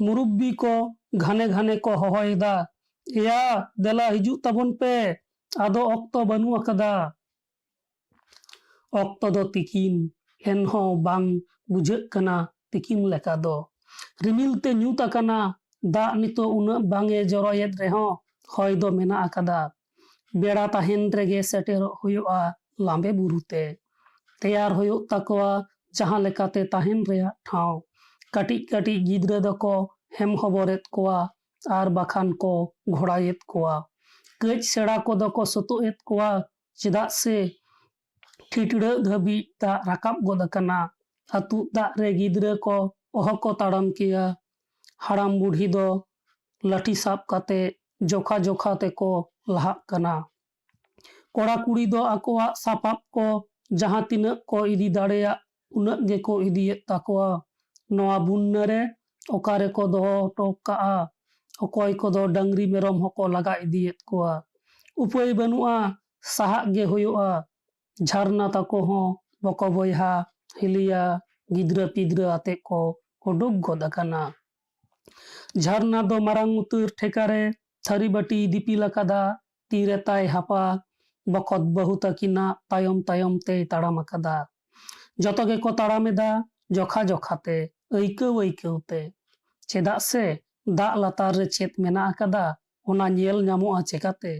ᱢᱩᱨᱩᱵᱵᱤ ᱠᱚ ᱜᱷᱟᱱᱮ ᱜᱷᱟᱱᱮ ᱠᱚ ᱦᱚᱦᱚᱭᱮᱫᱟ, "ᱮᱭᱟ, ᱫᱮᱞᱟ ᱦᱤᱡᱩᱜ ᱛᱟᱵᱚᱱ ᱯᱮ, ᱟᱫᱚ ᱚᱠᱛᱚ ᱵᱟᱹᱱᱩᱜ ᱟᱠᱟᱫᱟ᱾" ᱚᱠᱛᱚ ᱫᱚ ᱛᱤᱠᱤᱱ, ᱮᱱᱦᱚᱸ ᱵᱟᱝ ᱵᱩᱡᱷᱟᱹᱜ ᱠᱟᱱᱟ ᱛᱤᱠᱤᱱ ᱞᱮᱠᱟ ᱫᱚ᱾ ᱨᱤᱢᱤᱞ ᱛᱮ ᱧᱩᱛ ᱟᱠᱟᱱᱟ᱾ ᱫᱟᱜ ᱱᱤᱛᱚᱜ ᱩᱱᱟᱹᱜ ᱵᱟᱝ ᱮ ᱡᱚᱨᱚᱭᱮᱫ ᱨᱮᱦᱚᱸ ᱦᱚᱭ ᱫᱚ ᱢᱮᱱᱟᱜ ᱟᱠᱟᱫᱟ᱾ ᱵᱮᱲᱟ ᱛᱟᱦᱮᱱ ᱨᱮᱜᱮ ᱥᱮᱴᱮᱨᱚᱜ ᱦᱩᱭᱩᱜᱼᱟ ᱞᱟᱢᱵᱮ ᱵᱩᱨᱩ ᱛᱮ᱾ ᱛᱮᱭᱟᱨ ᱦᱩᱭᱩᱜ ᱛᱟᱠᱚᱣᱟ ᱡᱟᱦᱟᱸ ᱞᱮᱠᱟᱛᱮ ᱛᱟᱦᱮᱱ ᱨᱮᱭᱟᱜ ᱴᱷᱟᱶ᱾ ᱠᱟᱹᱴᱤᱡ ᱠᱟᱹᱴᱤᱡ ᱜᱤᱫᱽᱨᱟᱹ ᱫᱚᱠᱚ ᱦᱮᱢ ᱦᱚᱵᱚᱨᱮᱫ ᱠᱚᱣᱟ ᱟᱨ ᱵᱟᱠᱷᱟᱱ ᱠᱚ ᱜᱷᱚᱲᱟᱭᱮᱫ ᱠᱚᱣᱟ᱾ ᱠᱟᱹᱡ ᱥᱮᱬᱟ ᱠᱚᱫᱚ ᱠᱚ ᱥᱚᱛᱚᱜ ᱮᱫ ᱠᱚᱣᱟ, ᱪᱮᱫᱟᱜ ᱥᱮ ᱴᱷᱤᱴᱲᱟᱹᱜ ᱫᱷᱟᱹᱵᱤᱡ ᱫᱟᱜ ᱨᱟᱠᱟᱵ ᱜᱚᱫ ᱟᱠᱟᱱᱟ᱾ ᱟᱹᱛᱩᱜ ᱫᱟᱜ ᱨᱮ ᱜᱤᱫᱽᱨᱟᱹ ᱠᱚ ᱚᱦᱚ ᱠᱚ ᱛᱟᱲᱟᱢ ᱠᱮᱭᱟ᱾ ᱦᱟᱲᱟᱢ ᱵᱩᱰᱷᱤ ᱫᱚ ᱞᱟᱹᱴᱷᱤ ᱥᱟᱵ ᱠᱟᱛᱮ ᱡᱚᱠᱷᱟ ᱡᱚᱠᱷᱟ ᱛᱮᱠᱚ ᱞᱟᱦᱟᱜ ᱠᱟᱱᱟ᱾ ᱠᱚᱲᱟ ᱠᱩᱲᱤ ᱫᱚ ᱟᱠᱚᱣᱟᱜ ᱥᱟᱯᱟᱵ ᱠᱚ ᱡᱟᱦᱟᱸ ᱛᱤᱱᱟᱹᱜ ᱠᱚ ᱤᱫᱤ ᱫᱟᱲᱮᱭᱟᱜ ᱩᱱᱟᱹᱜ ᱜᱮᱠᱚ ᱤᱫᱤᱭᱮᱫ ᱛᱟᱠᱚᱣᱟ᱾ ᱱᱚᱣᱟ ᱵᱩᱱᱱᱟᱹ ᱨᱮ ᱚᱠᱟ ᱨᱮᱠᱚ ᱫᱚᱦᱚ ᱦᱚᱴᱚ ᱠᱟᱜᱼᱟ᱾ ᱚᱠᱚᱭ ᱠᱚᱫᱚ ᱰᱟᱝᱨᱤ ᱢᱮᱨᱚᱢ ᱦᱚᱸᱠᱚ ᱞᱟᱜᱟ ᱤᱫᱤᱭᱮᱫ ᱠᱚᱣᱟ᱾ ᱩᱯᱟᱹᱭ ᱵᱟᱹᱱᱩᱜᱼᱟ, ᱥᱟᱦᱟᱜ ᱜᱮ ᱦᱩᱭᱩᱜᱼᱟ᱾ ᱡᱷᱟᱨᱱᱟ ᱛᱟᱠᱚ ᱦᱚᱸ ᱵᱚᱠᱚ ᱵᱚᱭᱦᱟ, ᱦᱤᱞᱤᱭᱟ, ᱜᱤᱫᱽᱨᱟᱹ ᱯᱤᱫᱽᱨᱟᱹ ᱟᱛᱮ ᱠᱚ ᱩᱰᱩᱠ ᱜᱚᱫ ᱟᱠᱟᱱᱟ᱾ ᱡᱷᱟᱨᱱᱟ ᱫᱚ ᱢᱟᱨᱟᱝ ᱩᱛᱟᱹᱨ ᱴᱷᱮᱠᱟ ᱨᱮ ᱛᱷᱟᱹᱨᱤ ᱵᱟᱹᱴᱤᱭ ᱫᱤᱯᱤᱞ ᱟᱠᱟᱫᱟ᱾ ᱛᱤ ᱨᱮ ᱛᱟᱭ ᱦᱟᱯᱟ᱾ ᱵᱚᱠᱚᱛ ᱵᱟᱹᱦᱩ ᱛᱟᱹᱠᱤᱱᱟᱜ ᱛᱟᱭᱚᱢ ᱛᱟᱭᱚᱢ ᱛᱮᱭ ᱛᱟᱲᱟᱢ ᱟᱠᱟᱫᱟ᱾ ᱡᱚᱛᱚ ᱜᱮᱠᱚ ᱛᱟᱲᱟᱢ ᱮᱫᱟ ᱡᱚᱠᱷᱟ ᱡᱚᱠᱷᱟ ᱛᱮ, ᱟᱹᱭᱠᱟᱹᱣ ᱟᱹᱭᱠᱟᱹᱣ ᱛᱮ᱾ ᱪᱮᱫᱟᱜ ᱥᱮ ᱫᱟᱜ ᱞᱟᱛᱟᱨ ᱨᱮ ᱪᱮᱫ ᱢᱮᱱᱟᱜ ᱟᱠᱟᱫᱟ, ᱚᱱᱟ ᱧᱮᱞ ᱧᱟᱢᱚᱜᱼᱟ ᱪᱮᱠᱟᱛᱮ?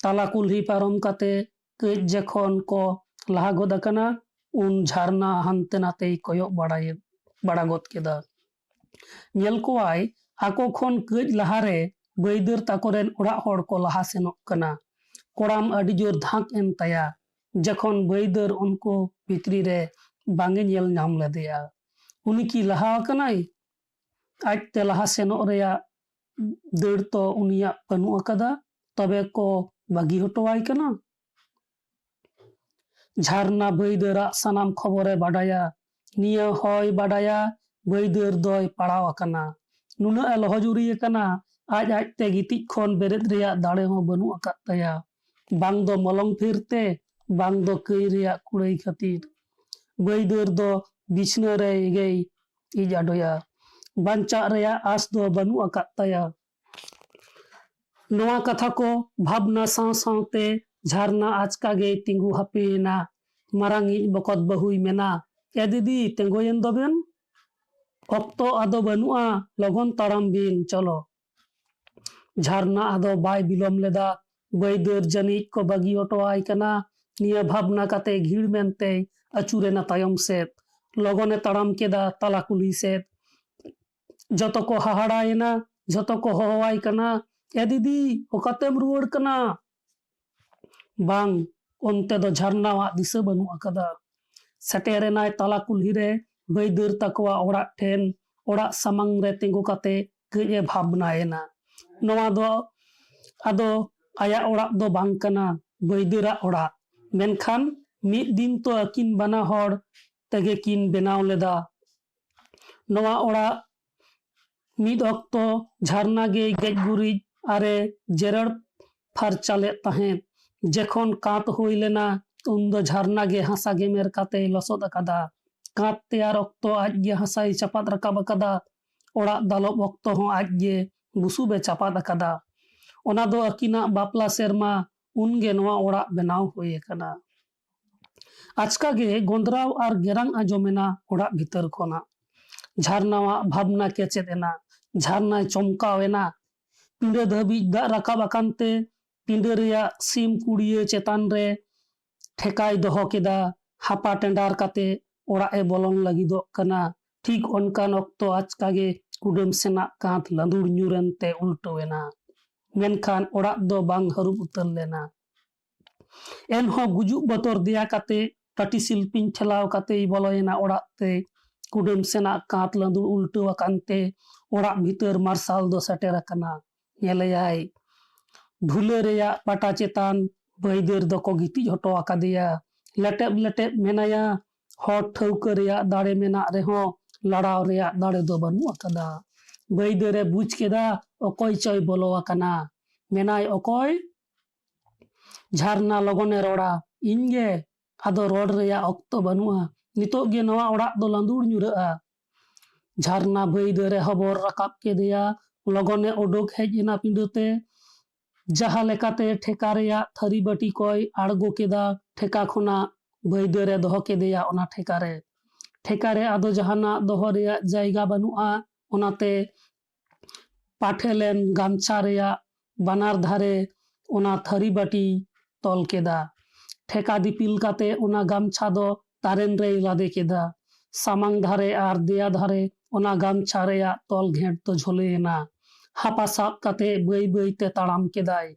ᱛᱟᱞᱟ ᱠᱩᱞᱦᱤ ᱯᱟᱨᱚᱢ ᱠᱟᱛᱮ ᱠᱟᱹᱡ ᱡᱚᱠᱷᱚᱱ ᱠᱚ ᱞᱟᱦᱟ ᱜᱚᱫ ᱟᱠᱟᱱᱟ, ᱩᱱ ᱡᱷᱟᱨᱱᱟ ᱦᱟᱱᱛᱮ ᱱᱟᱛᱮᱭ ᱠᱚᱭᱚᱜ ᱵᱟᱲᱟᱭᱮᱫ, ᱵᱟᱲᱟ ᱜᱚᱫ ᱠᱮᱫᱟ᱾ ᱧᱮᱞ ᱠᱚᱣᱟᱭ, ᱟᱠᱚ ᱠᱷᱚᱱ ᱠᱟᱹᱡ ᱞᱟᱦᱟᱨᱮ ᱵᱟᱹᱭᱫᱟᱹᱨ ᱛᱟᱠᱚ ᱨᱮᱱ ᱚᱲᱟᱜ ᱦᱚᱲ ᱠᱚ ᱞᱟᱦᱟ ᱥᱮᱱᱚᱜ ᱠᱟᱱᱟ᱾ ᱠᱚᱲᱟᱢ ᱟᱹᱰᱤ ᱡᱳᱨ ᱫᱷᱟᱸᱠ ᱮᱱ ᱛᱟᱭᱟ᱾ ᱡᱚᱠᱷᱚᱱ ᱵᱟᱹᱭᱫᱟᱹᱨ ᱩᱱᱠᱩ ᱵᱷᱤᱛᱨᱤ ᱨᱮ ᱵᱟᱝ ᱮ ᱧᱮᱞ ᱧᱟᱢ ᱞᱮᱫᱮᱭᱟ᱾ ᱩᱱᱤ ᱠᱤ ᱞᱟᱦᱟ ᱟᱠᱟᱱᱟᱭ? ᱟᱡᱛᱮ ᱞᱟᱦᱟ ᱥᱮᱱᱚᱜ ᱨᱮᱭᱟᱜ ᱫᱟᱹᱲ ᱛᱚ ᱩᱱᱤᱭᱟᱜ ᱵᱟᱹᱱᱩᱜ ᱟᱠᱟᱫᱟ, ᱛᱚᱵᱮ ᱠᱚ ᱵᱟᱹᱜᱤ ᱦᱚᱴᱚᱣᱟᱭ ᱠᱟᱱᱟ᱾ ᱡᱷᱟᱨᱱᱟ ᱵᱟᱹᱭᱫᱟᱹᱨᱟᱜ ᱥᱟᱱᱟᱢ ᱠᱷᱚᱵᱚᱨᱮ ᱵᱟᱰᱟᱭᱟ᱾ ᱱᱤᱭᱟᱹ ᱦᱚᱸᱭ ᱵᱟᱰᱟᱭᱟ, ᱵᱟᱹᱭᱫᱟᱹᱨ ᱫᱚᱭ ᱯᱟᱲᱟᱣ ᱟᱠᱟᱱᱟ᱾ ᱱᱩᱱᱟᱹᱜ ᱮ ᱞᱚᱦᱚᱡᱩᱨᱤ ᱟᱠᱟᱱᱟ, ᱟᱡ ᱟᱡᱛᱮ ᱜᱤᱛᱤᱡ ᱠᱷᱚᱱ ᱵᱮᱨᱮᱫ ᱨᱮᱭᱟᱜ ᱫᱟᱲᱮ ᱦᱚᱸ ᱵᱟᱹᱱᱩᱜ ᱟᱠᱟᱫ ᱛᱟᱭᱟ᱾ ᱵᱟᱝ ᱫᱚ ᱢᱚᱞᱚᱝ ᱯᱷᱤᱨ ᱛᱮ, ᱵᱟᱝ ᱫᱚ ᱠᱟᱹᱭ ᱨᱮᱭᱟᱜ ᱠᱩᱲᱟᱹᱭ ᱠᱷᱟᱹᱛᱤᱨ᱾ ᱵᱟᱹᱭᱫᱟᱹᱨ ᱫᱚ ᱵᱤᱪᱷᱱᱟᱹ ᱨᱮ ᱜᱮᱭ ᱤᱡ ᱟᱰᱚᱭᱟ᱾ ᱵᱟᱧᱪᱟᱜ ᱨᱮᱭᱟᱜ ᱟᱸᱥ ᱫᱚ ᱵᱟᱹᱱᱩᱜ ᱟᱠᱟᱫ ᱛᱟᱭᱟ᱾ ᱱᱚᱣᱟ ᱠᱟᱛᱷᱟ ᱠᱚ ᱵᱷᱟᱵᱽᱱᱟ ᱥᱟᱶ ᱥᱟᱶᱛᱮ ᱡᱷᱟᱨᱱᱟ ᱟᱪᱠᱟ ᱜᱮᱭ ᱛᱤᱸᱜᱩ ᱦᱟᱯᱮᱭᱮᱱᱟ᱾ ᱢᱟᱨᱟᱝᱤᱡ ᱵᱚᱠᱚᱛ ᱵᱟᱹᱦᱩᱭ ᱢᱮᱱᱟ, "ᱮ ᱫᱤᱫᱤ, ᱛᱤᱸᱜᱩᱭᱮᱱ ᱫᱚᱵᱮᱱ? ᱚᱠᱛᱚ ᱟᱫᱚ ᱵᱟᱹᱱᱩᱜᱼᱟ, ᱞᱚᱜᱚᱱ ᱛᱟᱲᱟᱢ ᱵᱤᱱ, ᱪᱚᱞᱚ᱾" ᱡᱷᱟᱨᱱᱟ ᱟᱫᱚ ᱵᱟᱭ ᱵᱤᱞᱚᱢ ᱞᱮᱫᱟ᱾ ᱵᱟᱹᱭᱫᱟᱹᱨ ᱡᱟᱹᱱᱤᱡ ᱠᱚ ᱵᱟᱹᱜᱤ ᱦᱚᱴᱚᱣᱟᱭ ᱠᱟᱱᱟ᱾ ᱱᱤᱭᱟᱹ ᱵᱷᱟᱵᱽᱱᱟ ᱠᱟᱛᱮ ᱜᱷᱤᱲ ᱢᱮᱱᱛᱮᱭ ᱟᱹᱪᱩᱨᱮᱱᱟ ᱛᱟᱭᱚᱢ ᱥᱮᱫ᱾ ᱞᱚᱜᱚᱱᱮ ᱛᱟᱲᱟᱢ ᱠᱮᱫᱟ ᱛᱟᱞᱟ ᱠᱩᱞᱦᱤ ᱥᱮᱫ᱾ ᱡᱚᱛᱚ ᱠᱚ ᱦᱟᱦᱟᱲᱟᱭᱮᱱᱟ, ᱡᱚᱛᱚ ᱠᱚ ᱦᱚᱦᱚᱣᱟᱭ ᱠᱟᱱᱟ, "ᱮ ᱫᱤᱫᱤ, ᱚᱠᱟᱛᱮᱢ ᱨᱩᱣᱟᱹᱲ ᱠᱟᱱᱟ?" ᱵᱟᱝ, ᱚᱱᱛᱮ ᱫᱚ ᱡᱷᱟᱨᱱᱟᱣᱟᱜ ᱫᱤᱥᱟᱹ ᱵᱟᱹᱱᱩᱜ ᱟᱠᱟᱫᱟ᱾ ᱥᱮᱴᱮᱨᱮᱱᱟᱭ ᱛᱟᱞᱟ ᱠᱩᱞᱦᱤ ᱨᱮ ᱵᱟᱹᱭᱫᱟᱹᱨ ᱛᱟᱠᱚᱣᱟᱜ ᱚᱲᱟᱜ ᱴᱷᱮᱱ᱾ ᱚᱲᱟᱜ ᱥᱟᱢᱟᱝ ᱨᱮ ᱛᱤᱸᱜᱩ ᱠᱟᱛᱮ ᱠᱟᱹᱡ ᱮ ᱵᱷᱟᱵᱽᱱᱟᱭᱮᱱᱟ᱾ ᱱᱚᱣᱟ ᱫᱚ ᱟᱫᱚ ᱟᱭᱟᱜ ᱚᱲᱟᱜ ᱫᱚ ᱵᱟᱝ ᱠᱟᱱᱟ, ᱵᱟᱹᱭᱫᱟᱹᱨᱟᱜ ᱚᱲᱟᱜ᱾ ᱢᱮᱱᱠᱷᱟᱱ ᱢᱤᱫ ᱫᱤᱱ ᱛᱚ ᱟᱹᱠᱤᱱ ᱵᱟᱱᱟ ᱦᱚᱲ ᱛᱮᱜᱮ ᱠᱤᱱ ᱵᱮᱱᱟᱣ ᱞᱮᱫᱟ᱾ ᱱᱚᱣᱟ ᱚᱲᱟᱜ ᱢᱤᱫ ᱚᱠᱛᱚ ᱡᱷᱟᱨᱱᱟ ᱜᱮᱭ ᱜᱮᱡ ᱜᱩᱨᱤᱡ ᱟᱨᱮ ᱡᱮᱨᱮᱲ ᱯᱷᱟᱨᱪᱟ ᱞᱮᱫ ᱛᱟᱦᱮᱸᱫ᱾ ᱡᱮᱠᱷᱚᱱ ᱠᱟᱸᱛ ᱦᱩᱭ ᱞᱮᱱᱟ, ᱩᱱᱫᱚ ᱡᱷᱟᱨᱱᱟ ᱜᱮ ᱦᱟᱥᱟ ᱜᱮᱢᱮᱨ ᱠᱟᱛᱮᱭ ᱞᱚᱥᱚᱫ ᱟᱠᱟᱫᱟ᱾ ᱠᱟᱸᱛ ᱛᱮᱭᱟᱨ ᱚᱠᱛᱚ ᱟᱡ ᱜᱮ ᱦᱟᱥᱟᱭ ᱪᱟᱯᱟᱫ ᱨᱟᱠᱟᱵ ᱟᱠᱟᱫᱟ᱾ ᱚᱲᱟᱜ ᱫᱟᱞᱚᱵ ᱚᱠᱛᱚ ᱦᱚᱸ ᱟᱡ ᱜᱮ ᱵᱩᱥᱩᱵ ᱮ ᱪᱟᱯᱟᱫ ᱟᱠᱟᱫᱟ᱾ ᱚᱱᱟ ᱫᱚ ᱟᱹᱠᱤᱱᱟᱜ ᱵᱟᱯᱞᱟ ᱥᱮᱨᱢᱟ, ᱩᱱᱜᱮ ᱱᱚᱣᱟ ᱚᱲᱟᱜ ᱵᱮᱱᱟᱣ ᱦᱩᱭ ᱟᱠᱟᱱᱟ᱾ ᱟᱪᱠᱟ ᱜᱮ ᱜᱚᱸᱫᱽᱨᱟᱣ ᱟᱨ ᱜᱮᱨᱟᱝ ᱟᱸᱡᱚᱢ ᱮᱱᱟ ᱚᱲᱟᱜ ᱵᱷᱤᱛᱟᱹᱨ ᱠᱷᱚᱱᱟᱜ᱾ ᱡᱷᱟᱨᱱᱟᱣᱟᱜ ᱵᱷᱟᱵᱽᱱᱟ ᱠᱮᱪᱮᱫ ᱮᱱᱟ᱾ ᱡᱷᱟᱨᱱᱟᱭ ᱪᱚᱢᱠᱟᱣ ᱮᱱᱟ᱾ ᱯᱤᱸᱰᱟᱹ ᱫᱷᱟᱹᱵᱤᱡ ᱫᱟᱜ ᱨᱟᱠᱟᱵ ᱟᱠᱟᱱ ᱛᱮ ᱯᱤᱸᱰᱟᱹ ᱨᱮᱭᱟᱜ ᱥᱤᱢ ᱠᱩᱲᱤᱭᱟᱹ ᱪᱮᱛᱟᱱ ᱨᱮ ᱴᱷᱮᱠᱟᱭ ᱫᱚᱦᱚ ᱠᱮᱫᱟ᱾ ᱦᱟᱯᱟ ᱴᱮᱸᱰᱟᱨ ᱠᱟᱛᱮ ᱚᱲᱟᱜ ᱮ ᱵᱚᱞᱚᱱ ᱞᱟᱹᱜᱤᱫᱚᱜ ᱠᱟᱱᱟ᱾ ᱴᱷᱤᱠ ᱚᱱᱠᱟᱱ ᱚᱠᱛᱚ ᱟᱪᱠᱟ ᱜᱮ ᱠᱩᱰᱟᱹᱢ ᱥᱮᱱᱟᱜ ᱠᱟᱸᱛ ᱞᱟᱸᱫᱩᱲ ᱧᱩᱨᱮᱱ ᱛᱮ ᱩᱞᱴᱟᱹᱣ ᱮᱱᱟ᱾ ᱢᱮᱱᱠᱷᱟᱱ ᱚᱲᱟᱜ ᱫᱚ ᱵᱟᱝ ᱦᱟᱹᱨᱩᱵ ᱩᱛᱟᱹᱨ ᱞᱮᱱᱟ᱾ ᱮᱱᱦᱚᱸ ᱜᱩᱡᱩᱜ ᱵᱚᱛᱚᱨ ᱫᱮᱭᱟ ᱠᱟᱛᱮ ᱴᱟᱹᱴᱤ ᱥᱤᱞᱯᱤᱧ ᱴᱷᱮᱞᱟᱣ ᱠᱟᱛᱮᱭ ᱵᱚᱞᱚᱭᱮᱱᱟ ᱚᱲᱟᱜ ᱛᱮ᱾ ᱠᱩᱰᱟᱹᱢ ᱥᱮᱱᱟᱜ ᱠᱟᱸᱛ ᱞᱟᱸᱫᱩᱲ ᱩᱞᱴᱟᱹᱣ ᱟᱠᱟᱱ ᱛᱮ ᱚᱲᱟᱜ ᱵᱷᱤᱛᱟᱹᱨ ᱢᱟᱨᱥᱟᱞ ᱫᱚ ᱥᱮᱴᱮᱨ ᱟᱠᱟᱱᱟ᱾ ᱧᱮᱞᱮᱭᱟᱭ, ᱰᱷᱩᱞᱟᱹ ᱨᱮᱭᱟᱜ ᱯᱟᱴᱟ ᱪᱮᱛᱟᱱ ᱵᱟᱹᱭᱫᱟᱹᱨ ᱫᱚᱠᱚ ᱜᱤᱛᱤᱡ ᱦᱚᱴᱚ ᱟᱠᱟᱫᱮᱭᱟ᱾ ᱞᱮᱴᱮᱵ ᱞᱮᱴᱮᱵ ᱢᱮᱱᱟᱭᱟ᱾ ᱦᱚᱲ ᱴᱷᱟᱹᱣᱠᱟᱹ ᱨᱮᱭᱟᱜ ᱫᱟᱲᱮ ᱢᱮᱱᱟᱜ ᱨᱮᱦᱚᱸ ᱞᱟᱲᱟᱣ ᱨᱮᱭᱟᱜ ᱫᱟᱲᱮ ᱫᱚ ᱵᱟᱹᱱᱩᱜ ᱟᱠᱟᱫᱟ᱾ ᱵᱟᱹᱭᱫᱟᱹᱨᱮ ᱵᱩᱡᱽ ᱠᱮᱫᱟ ᱚᱠᱚᱭ ᱪᱚᱭ ᱵᱚᱞᱚ ᱟᱠᱟᱱᱟ᱾ ᱢᱮᱱᱟᱭ, "ᱚᱠᱚᱭ?" ᱡᱷᱟᱨᱱᱟ ᱞᱚᱜᱚᱱᱮ ᱨᱚᱲᱟ, "ᱤᱧ ᱜᱮ᱾ ᱟᱫᱚ ᱨᱚᱲ ᱨᱮᱭᱟᱜ ᱚᱠᱛᱚ ᱵᱟᱹᱱᱩᱜᱼᱟ᱾ ᱱᱤᱛᱚᱜ ᱜᱮ ᱱᱚᱣᱟ ᱚᱲᱟᱜ ᱫᱚ ᱞᱟᱸᱫᱩᱲ ᱧᱩᱨᱟᱹᱜᱼᱟ᱾" ᱡᱷᱟᱨᱱᱟ ᱵᱟᱹᱭᱫᱟᱹᱨᱮ ᱦᱚᱵᱚᱨ ᱨᱟᱠᱟᱵ ᱠᱮᱫᱮᱭᱟ᱾ ᱞᱚᱜᱚᱱᱮ ᱚᱰᱚᱠ ᱦᱮᱡ ᱮᱱᱟ ᱯᱤᱸᱰᱟᱹ ᱛᱮ᱾ ᱡᱟᱦᱟᱸ ᱞᱮᱠᱟᱛᱮ ᱴᱷᱮᱠᱟ ᱨᱮᱭᱟᱜ ᱛᱷᱟᱹᱨᱤ ᱵᱟᱹᱴᱤ ᱠᱚᱭ ᱟᱬᱜᱚ ᱠᱮᱫᱟ, ᱴᱷᱮᱠᱟ ᱠᱷᱚᱱᱟᱜ ᱵᱟᱹᱭᱫᱟᱹᱨᱮ ᱫᱚᱦᱚ ᱠᱮᱫᱮᱭᱟ ᱚᱱᱟ ᱴᱷᱮᱠᱟ ᱨᱮ᱾ ᱴᱷᱮᱠᱟ ᱨᱮ ᱟᱫᱚ ᱡᱟᱦᱟᱱᱟᱜ ᱫᱚᱦᱚ ᱨᱮᱭᱟᱜ ᱡᱟᱭᱜᱟ ᱵᱟᱹᱱᱩᱜᱼᱟ, ᱚᱱᱟᱛᱮ ᱯᱟᱴᱷᱮ ᱞᱮᱱ ᱜᱟᱢᱪᱷᱟ ᱨᱮᱭᱟᱜ ᱵᱟᱱᱟᱨ ᱫᱷᱟᱨᱮ ᱚᱱᱟ ᱛᱷᱟᱹᱨᱤ ᱵᱟᱹᱴᱤ ᱛᱚᱞ ᱠᱮᱫᱟ᱾ ᱴᱷᱮᱠᱟ ᱫᱤᱯᱤᱞ ᱠᱟᱛᱮ ᱚᱱᱟ ᱜᱟᱢᱪᱷᱟ ᱫᱚ ᱛᱟᱨᱮᱱ ᱨᱮᱭ ᱞᱟᱫᱮ ᱠᱮᱫᱟ᱾ ᱥᱟᱢᱟᱝ ᱫᱷᱟᱨᱮ ᱟᱨ ᱫᱮᱭᱟ ᱫᱷᱟᱨᱮ ᱚᱱᱟ ᱜᱟᱢᱪᱷᱟ ᱨᱮᱭᱟᱜ ᱛᱚᱞ ᱜᱷᱮᱸᱴ ᱫᱚ ᱡᱷᱚᱞᱮ ᱮᱱᱟ᱾ ᱦᱟᱯᱟ ᱥᱟᱵ ᱠᱟᱛᱮ ᱵᱟᱹᱭ ᱵᱟᱹᱭ ᱛᱮ ᱛᱟᱲᱟᱢ ᱠᱮᱫᱟᱭ᱾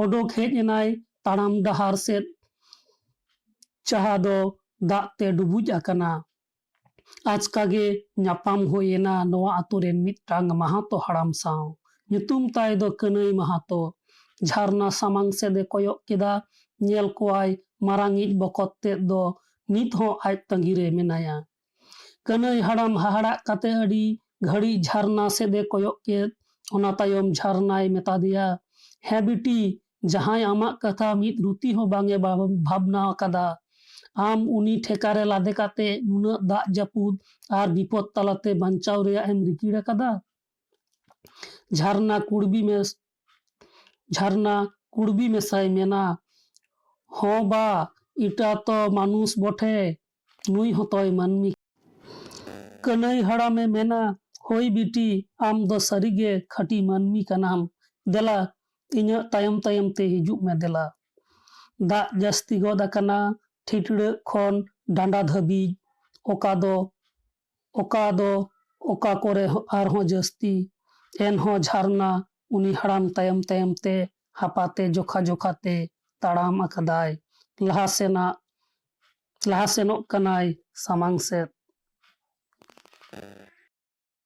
ᱚᱰᱚᱠ ᱦᱮᱡ ᱮᱱᱟᱭ ᱛᱟᱲᱟᱢ ᱰᱟᱦᱟᱨ ᱥᱮᱫ, ᱡᱟᱦᱟᱸ ᱫᱚ ᱫᱟᱜ ᱛᱮ ᱰᱩᱵᱩᱡ ᱟᱠᱟᱱᱟ᱾ ᱟᱪᱠᱟ ᱜᱮ ᱧᱟᱯᱟᱢ ᱦᱩᱭ ᱮᱱᱟ ᱱᱚᱣᱟ ᱟᱛᱳ ᱨᱮᱱ ᱢᱤᱫᱴᱟᱝ ᱢᱟᱦᱟᱛᱚ ᱦᱟᱲᱟᱢ ᱥᱟᱶ᱾ ᱧᱩᱛᱩᱢ ᱛᱟᱭ ᱫᱚ ᱠᱟᱹᱱᱟᱹᱭ ᱢᱟᱦᱟᱛᱚ᱾ ᱡᱷᱟᱨᱱᱟ ᱥᱟᱢᱟᱝ ᱥᱮᱫ ᱮ ᱠᱚᱭᱚᱜ ᱠᱮᱫᱟ᱾ ᱧᱮᱞ ᱠᱚᱣᱟᱭ ᱢᱟᱨᱟᱝᱤᱡ ᱵᱚᱠᱚᱛ ᱛᱮᱫ ᱫᱚ ᱱᱤᱛ ᱦᱚᱸ ᱟᱡ ᱛᱟᱺᱜᱤ ᱨᱮ ᱢᱮᱱᱟᱭᱟ᱾ ᱠᱟᱹᱱᱟᱹᱭ ᱦᱟᱲᱟᱢ ᱦᱟᱦᱟᱲᱟᱜ ᱠᱟᱛᱮ ᱟᱹᱰᱤ ᱜᱷᱟᱹᱲᱤᱡ ᱡᱷᱟᱨᱱᱟ ᱥᱮᱫ ᱮ ᱠᱚᱭᱚᱜ ᱠᱮᱫ᱾ ᱚᱱᱟ ᱛᱟᱭᱚᱢ ᱡᱷᱟᱨᱱᱟᱭ ᱢᱮᱛᱟ ᱫᱮᱭᱟ, "ᱦᱮᱸ ᱵᱤᱴᱤ, ᱡᱟᱦᱟᱸᱭ ᱟᱢᱟᱜ ᱠᱟᱛᱷᱟ ᱢᱤᱫ ᱨᱩᱛᱤ ᱦᱚᱸ ᱵᱟᱝ ᱮ ᱵᱷᱟᱵ-, ᱵᱷᱟᱵᱽᱱᱟ ᱟᱠᱟᱫᱟ᱾ ᱟᱢ ᱩᱱᱤ ᱴᱷᱮᱠᱟ ᱨᱮ ᱞᱟᱫᱮ ᱠᱟᱛᱮ ᱱᱩᱱᱟᱹᱜ ᱫᱟᱜ ᱡᱟᱹᱯᱩᱫ ᱟᱨ ᱵᱤᱯᱚᱫ ᱛᱟᱞᱟᱛᱮ ᱵᱟᱧᱪᱟᱣ ᱨᱮᱭᱟᱜ ᱮᱢ ᱨᱤᱠᱤᱲ ᱟᱠᱟᱫᱟ?" ᱡᱷᱟᱨᱱᱟ ᱠᱩᱲᱵᱤ ᱢᱮᱥ-, ᱡᱷᱟᱨᱱᱟ ᱠᱩᱲᱵᱤ ᱢᱮᱥᱟᱭ ᱢᱮᱱᱟ, "ᱦᱚᱸ ᱵᱟ, ᱤᱴᱟ ᱛᱚ ᱢᱟᱱᱩᱥ ᱵᱚᱴᱷᱮ, ᱱᱩᱭ ᱦᱚᱸᱛᱚᱭ ᱢᱟᱹᱱᱢᱤ᱾" ᱠᱟᱹᱱᱟᱹᱭ ᱦᱟᱲᱟᱢᱮ ᱢᱮᱱᱟ, "ᱦᱳᱭ ᱵᱤᱴᱤ, ᱟᱢ ᱫᱚ ᱥᱟᱹᱨᱤᱜᱮ ᱠᱷᱟᱹᱴᱤ ᱢᱟᱹᱱᱢᱤ ᱠᱟᱱᱟᱢ᱾ ᱫᱮᱞᱟ, ᱤᱧᱟᱹᱜ ᱛᱟᱭᱚᱢ ᱛᱟᱭᱚᱢ ᱛᱮ ᱦᱤᱡᱩᱜ ᱢᱮ ᱫᱮᱞᱟ᱾" ᱫᱟᱜ ᱡᱟᱹᱥᱛᱤ ᱜᱚᱫ ᱟᱠᱟᱱᱟ, ᱴᱷᱤᱴᱲᱟᱹᱜ ᱠᱷᱚᱱ ᱰᱟᱸᱰᱟ ᱫᱷᱟᱹᱵᱤᱡ, ᱚᱠᱟ ᱫᱚ ᱚᱠᱟ ᱫᱚ ᱚᱠᱟ ᱠᱚᱨᱮ ᱟᱨᱦᱚᱸ ᱡᱟᱹᱥᱛᱤ᱾ ᱮᱱᱦᱚᱸ ᱡᱷᱟᱨᱱᱟ ᱩᱱᱤ ᱦᱟᱲᱟᱢ ᱛᱟᱭᱚᱢ ᱛᱟᱭᱚᱢ ᱛᱮ ᱦᱟᱯᱟᱛᱮ ᱡᱚᱠᱷᱟ ᱡᱚᱠᱷᱟ ᱛᱮ ᱛᱟᱲᱟᱢ ᱟᱠᱟᱫᱟᱭ᱾ ᱞᱟᱦᱟ ᱥᱮᱱᱟᱜ, ᱞᱟᱦᱟ ᱥᱮᱱᱚᱜ ᱠᱟᱱᱟᱭ ᱥᱟᱢᱟᱝ ᱥᱮᱫ᱾